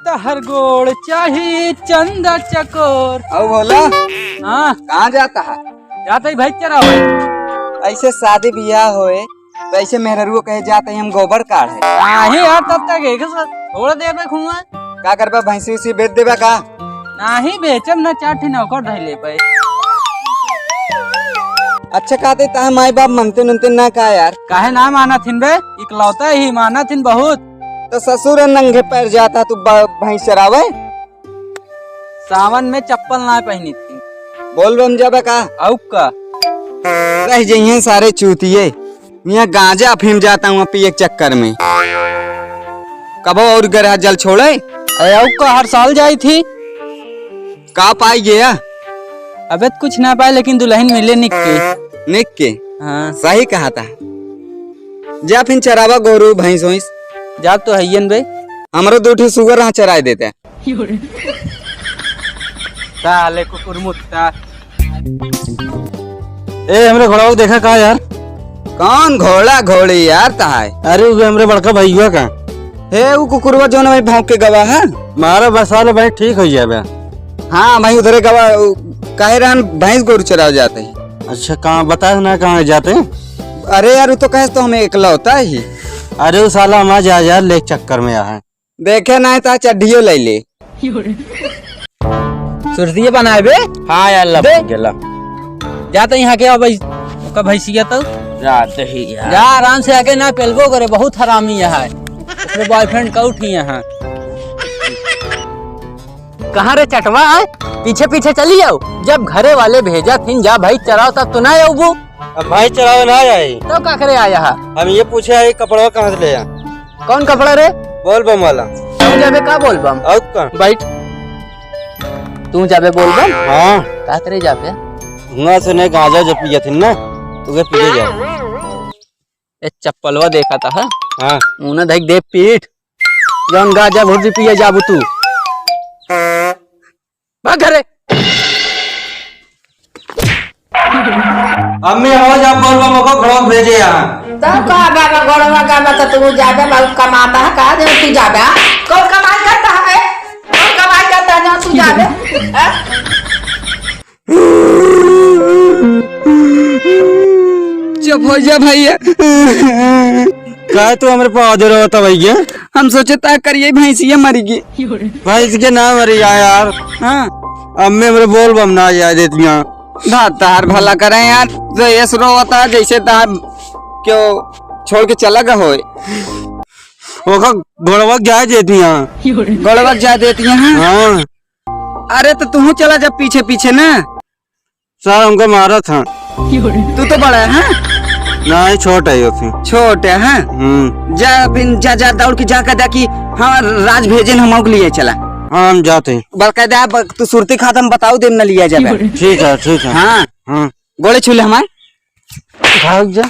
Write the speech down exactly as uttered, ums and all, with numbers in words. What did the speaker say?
तहर गोड़ चाही चंदा चकोर। अउ भोला, हाँ। कहाँ जाता है? जाता ही भैंस चरावे। ऐसे शादी बियाह होए तो ऐसे मेहररुओ कहे जाता ही हम गोबर काढ़े। नाही यार, तब तक एक साथ छोड़ देबे खुआ। का करबा, भैंसी उसी बेच देबा का? नाही बेचब ना, चार ठे नौकर धइले पे। अच्छा कहते तहा माई बाप मनते ननते ना का यार? काहे ना मानत हिन बे? इकलौता ही मानत हिन बहुत। तो ससुर नंगे पैर जाता तू ब-, भैंस चरावे? सावन में चप्पल ना पहनी थी। बोल बम जाबे का? अउ का? रह जइहें सारे चूतिए, मियाँ गांजा अफीम जाता हूँ पिए के चक्कर में। कबो और गरहा जल छोड़े? अरे अउ का, हर साल जाई थी। का पाई गया? अबे तो कुछ ना पाए, लेकिन दुल्हन मिले निक के। निक के? हाँ। सही कहा था। जा फिन चरावा गोरू भैंस वैंस। जा तो हइयन बे। हमरो दू ठे सुअर हाँ चराए देते। साले कुकुर मुत्ता। ए, हमरे घोड़वा को देखा का यार? कौन घोड़ा घोड़ी यार तहाय? अरे, वो हमरे बड़का भैया का। हे, वो कुकुरवा जौन भाई भौंक के गवा है? मारा बस साले भाई ठीक हो जाबे। हाँ भाई, उधरे गवा, उ, कहे रहन भैंस गोरू चरावे जाते हैं। अच्छा, कहाँ बता ना कहाँ जाते हैं? अरे यार, वो तो कहे तो हमें इकलौता ही। अरे, वो साला हमारा जा यार, ले चक्कर में आ है। देखे ना ता चड्ढियो ले ले। सुरतिये बनाए बे। हाँ यार, लब दे। गेला। जा तो यहाँ के अब ओका भैंसिया तो। जाते ही यार। जा आराम से आके ना पेलबो करे, बहुत हरामी यहाँ है। ओकरे बॉयफ्रेंड का उठी यहाँ। कहाँ रे चटवा है? पीछे पीछे चली आओ। जब घरे वाले भेजा थिन जा भाई चराओ तब तो ना आऊबू। अब भाई चरावे ना आई। तो का करे आया हा? हम ये पूछे आई कपड़वा कहाँ से ले आ? कौन कपड़ा रे? बोल बम वाला। तू जाबे का बोल बम? और का? बैठ। तू जाबे बोल बम? हाँ। का करे जाबे? हुआ से नहीं गांजा जो पिए थे ना, तो वे पिए जा। ए चप्पलवा देखा था, हाँ? हाँ। मुना देख दे पीठ। जौन गांजा भुर्जी पिए जाबू तू। भाग घरे। अम्मी, आवाज आप बोल बम को घोड़ा भेजे यहाँ। तब का बाबा घोड़वा का बता तू जाबे, बहुत कमाता है, का दे तू जाबे? कौन कमाई करता है बे? कौन कमाई करता है जहाँ तू जाबे? हैं? चुप हो जा भैया। का तू हमरे पाँव दे रहा था भैया? हम सोचे ता करिए भैंसिया मरी गई। भैंस के ना मरी गया यार। हाँ। अम्मी हमरे बोल बम ना जाए देती हैं। धा तार भला करें यार, तो ये रोवता है जैसे तार क्यों छोड़ के चला गया होए। ओका गोड़वा जाए देती हैं। गोड़वा जाए देती हैं? हाँ। अरे तो तू चला जा पीछे पीछे ना। सर, हमका मारा था। तू तो बड़ा है, हाँ? नहीं, छोट है ये फिर। छोट है, हाँ? हम्म। जा, फिर जा, जा, दौड़ के जा, कह दा कि हाँ, राज भेजे न, हम के लिए चला। हाँ, हम जाते हैं। बल्कि दा, ब-, तू सुरती खात हम बताऊ दे न लिया जाबे। ठीक है, ठीक है। हाँ। हाँ। गोड़े छू ले हमार। भाग जा।